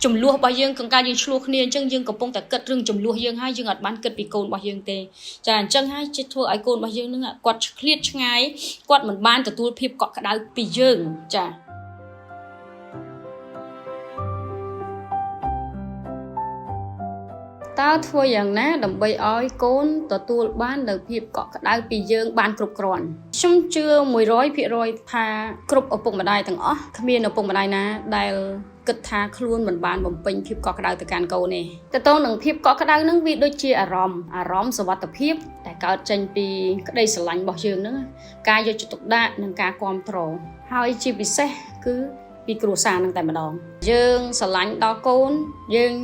ចំនួនរបស់យើងកង្ការយើងឆ្លោះគ្នាអញ្ចឹងយើងកំពុងតែគិតរឿងចំនួនយើងហើយយើងអត់បានគិតពីកូនរបស់យើងទេចាអញ្ចឹងហើយជិះធ្វើឲ្យកូនរបស់យើងនឹងគាត់ឆ្លៀតឆ្ងាយគាត់មិនបានទទួលភាពកក់ក្ដៅពីយើងចាតើធ្វើយ៉ាងណាដើម្បីឲ្យកូនទទួលបាននូវភាពកក់ក្ដៅពីយើងបានគ្រប់គ្រាន់ខ្ញុំជឿ100%ថាគ្រប់ឪពុកម្ដាយទាំងអស់គ្មានឪពុកម្ដាយណាដែលគិតថាខ្លួនមិនបានបំពេញភាពកក់ក្ដៅទៅកាន់កូនទេតើតើនឹងភាពកក់ក្ដៅនឹងវាដូចជាអារម្មណ៍អារម្មណ៍សុវត្ថិភាពដែលកើតចេញពីក្តីស្រឡាញ់របស់យើងហ្នឹងការយកចិត្តទុកដាក់និងការគ្រប់គ្រងហើយជាពិសេសគឺពីគ្រួសារនឹងតែម្ដងយើងស្រឡាញ់ដល់កូនយើង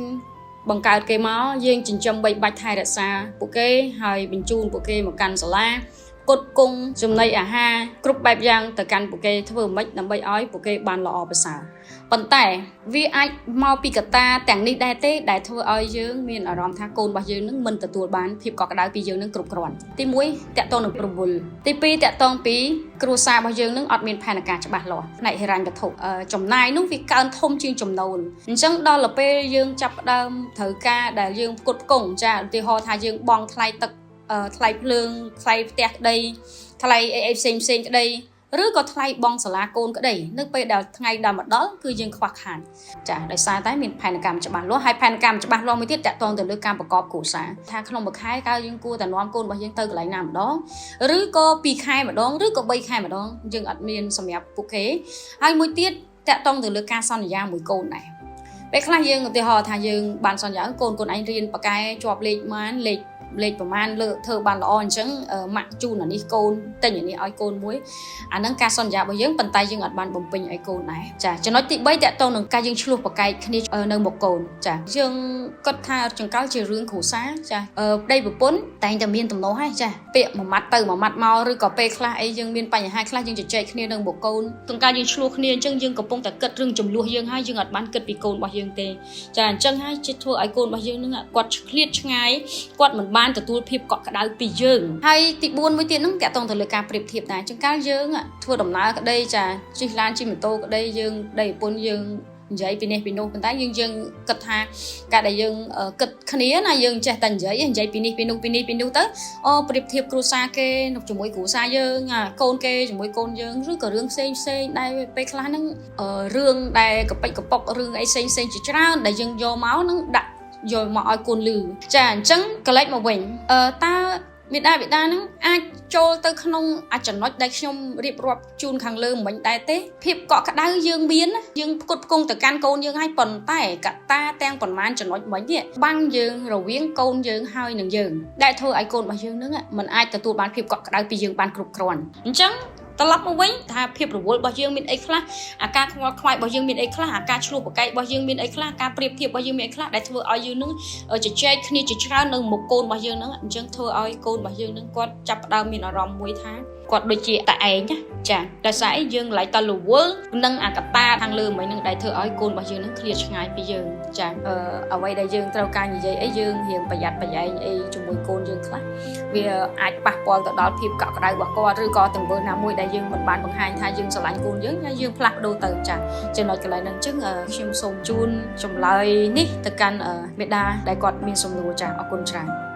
បង្កើតគេមកយើងចិញ្ចឹមបីបាច់ថែរក្សាពួកគេហើយបញ្ជូនពួកគេមកកាន់សាលាគុតគង់ចំណីអាហារគ្រប់បែបយ៉ាងទៅកាន់ពួកគេធ្វើម៉េចដើម្បីឲ្យពួកគេបានល្អប្រសើរប៉ុន្តែវាអាចមកពីកត្តាទាំងនេះដែរទេដែលធ្វើឲ្យយើងមានអារម្មណ៍ថាកូនរបស់យើងនឹងមិនទទួលបានភាពកក់ក្ដៅពីយើងនឹងគ្រប់គ្រាន់ទី1តកតងនឹងរវល់ទី2តកតងពីគ្រួសាររបស់យើងនឹងអត់មានផែនការច្បាស់លាស់ផ្នែកហិរញ្ញវត្ថុចំណាយនោះវាកើនធំជាងចំណូលអញ្ចឹងដល់ទៅពេលយើងចាប់ផ្ដើមត្រូវការដែលយើងផ្គត់ផ្គង់ចាឧទាហរណ៍ថាយើងបង់ថ្លៃទឹកថ្លៃភ្លើងថ្លៃផ្ទះក្តីថ្លៃអីអីផ្សេងផ្សេងក្តីឬក៏ថ្លៃបង់សាលាកូនក្តីនៅពេលដែលថ្ងៃដល់មកដល់គឺយើងខ្វះខាតចាដោយសារតែមានផែនកម្មច្បាស់លាស់ហើយផែនកម្មច្បាស់លាស់មួយទៀតតាក់ទងទៅលើការប្រកបគ្រួសារថាក្នុងមួយខែតើយើងគួរតែនាំកូនរបស់យើងទៅកន្លែងណាម្ដងឬក៏2ខែម្ដងឬក៏3ខែម្ដងយើងអត់មានសម្រាប់ពួកគេហើយមួយទៀតតាក់ទងទៅលើការសន្យាមួយកូនដែរពេលខ្លះយើងឧទាហរណ៍ថាយើងបានសន្យាកូនកូនឯងរៀនប៉ាកែជាប់លេខម៉ានលេខលេខប្រមាណលើកធ្វើបានល្អអញ្ចឹងម៉ាក់ជូនអានេះកូនទិញអានេះឲ្យកូនមួយអាហ្នឹងការសន្យារបស់យើងប៉ុន្តែយើងអត់បានបំពេញឲ្យកូនដែរចាចំណុចទី3តកតងនឹងការយើងឆ្លោះប្រកែកគ្នានៅមុខកូនចាយើងគិតថាចង្កល់ជារឿងគ្រួសារចាប្តីប្រពន្ធតែងតែមានទំនាស់ហើយចាពាក្យមួយម៉ាត់ទៅមួយម៉ាត់មកឬក៏ពេលខ្លះអីយើងមានបញ្ហាខ្លះយើងជជែកគ្នានៅមុខកូនទាំងការយើងឆ្លោះគ្នាអញ្ចឹងយើងកំពុងតែគិតរឿងចំនួនយើងហើយយើងអត់បានគិតពីកូនរបស់យើងទេចាអញ្ចឹងហើយជិះធ្វើឲ្យកូនរបស់យើងនឹងគាត់ឆ្លៀតឆ្ងាយគាត់មិនបានទទួលភាពកក់ក្ដៅពីយើងហើយទី4មួយទៀតហ្នឹងតាក់ទងទៅលើការប្រៀបធៀបដែរជាងកាលយើងធ្វើដំណើរក្តីចាជិះឡានជិះម៉ូតូក្តីយើងប្តីប្រពន្ធយើងនិយាយពីនេះពីនោះប៉ុន្តែយើងយើងគិតថាការដែលយើងគិតគ្នាណាយើងចេះតែនិយាយនិយាយពីនេះពីនោះពីនេះពីនោះទៅអូប្រៀបធៀបគ្រួសារគេជាមួយគ្រួសារយើងកូនគេជាមួយកូនយើងឬក៏រឿងផ្សេងផ្សេងដែលពេលខ្លះហ្នឹងរឿងដែលកប៉ិចកប៉ុករឿងអីផ្សេងផ្សេងជាច្រើនដែលយើងយកមកហ្នឹងដាក់យកមកឲ្យកូនលឺចាអញ្ចឹងកលេចមកវិញអឺតើមេដាបេដានឹងអាចចូលទៅក្នុងអាចចំណុចដែលខ្ញុំរៀបរាប់ជូនខាងលើមិញដែរទេភាពកក់ក្ដៅយើងមានយើងផ្គត់ផ្គង់ទៅកាន់កូនយើងហើយប៉ុន្តែកត្តាទាំងប៉ុន្មានចំណុចមិញនេះបាំងយើងរវាងកូនយើងហើយនឹងយើងដែលធ្វើឲ្យកូនរបស់យើងនឹងមិនអាចទទួលបានភាពកក់ក្ដៅពីយើងបានគ្រប់គ្រាន់អញ្ចឹងត្រឡប់មកវិញថាភាពរវល់របស់យើងមានអីខ្លះអាការខ្វល់ខ្វាយរបស់យើងមានអីខ្លះអាការឆ្លោះប្រកែករបស់យើងមានអីខ្លះការប្រៀបធៀបរបស់យើងមានអីខ្លះដែលធ្វើឲ្យយើងនឹងជជែកគ្នាជាច្រើននៅមុខកូនរបស់យើងនឹងអញ្ចឹងធ្វើឲ្យកូនរបស់យើងនឹងគាត់ចាប់ផ្ដើមមានអារម្មណ៍មួយថាគាត់ដូចជាតែឯងណាចាដោយសារអីយើងឡៃតរវល់នឹងអាកតាខាងលើមិញនឹងដែលធ្វើឲ្យកូនរបស់យើងនឹងឃ្លាតឆ្ងាយពីយើងចាអ្វីដែលយើងត្រូវការនិយាយអីយើងរៀងប្រយ័ត្នប្រយែងអីជាមួយកូនយើងខ្លះវាអាចប៉ះពាល់ទៅដល់ភាពកក់ក្ដៅរបស់គាត់ឬក៏ទង្វើណាមួយដែលយើងមិនបានបង្ហាញថាយើងស្រឡាញ់កូនយើងយើងផ្លាស់ប្ដូរទៅចាចំណុចកន្លែងហ្នឹងអញ្ចឹងខ្ញុំសូមជូនចម្លើយនេះទៅកាន់មេដាដែលគាត់មានសំណួរចាអរគុណច្រើន។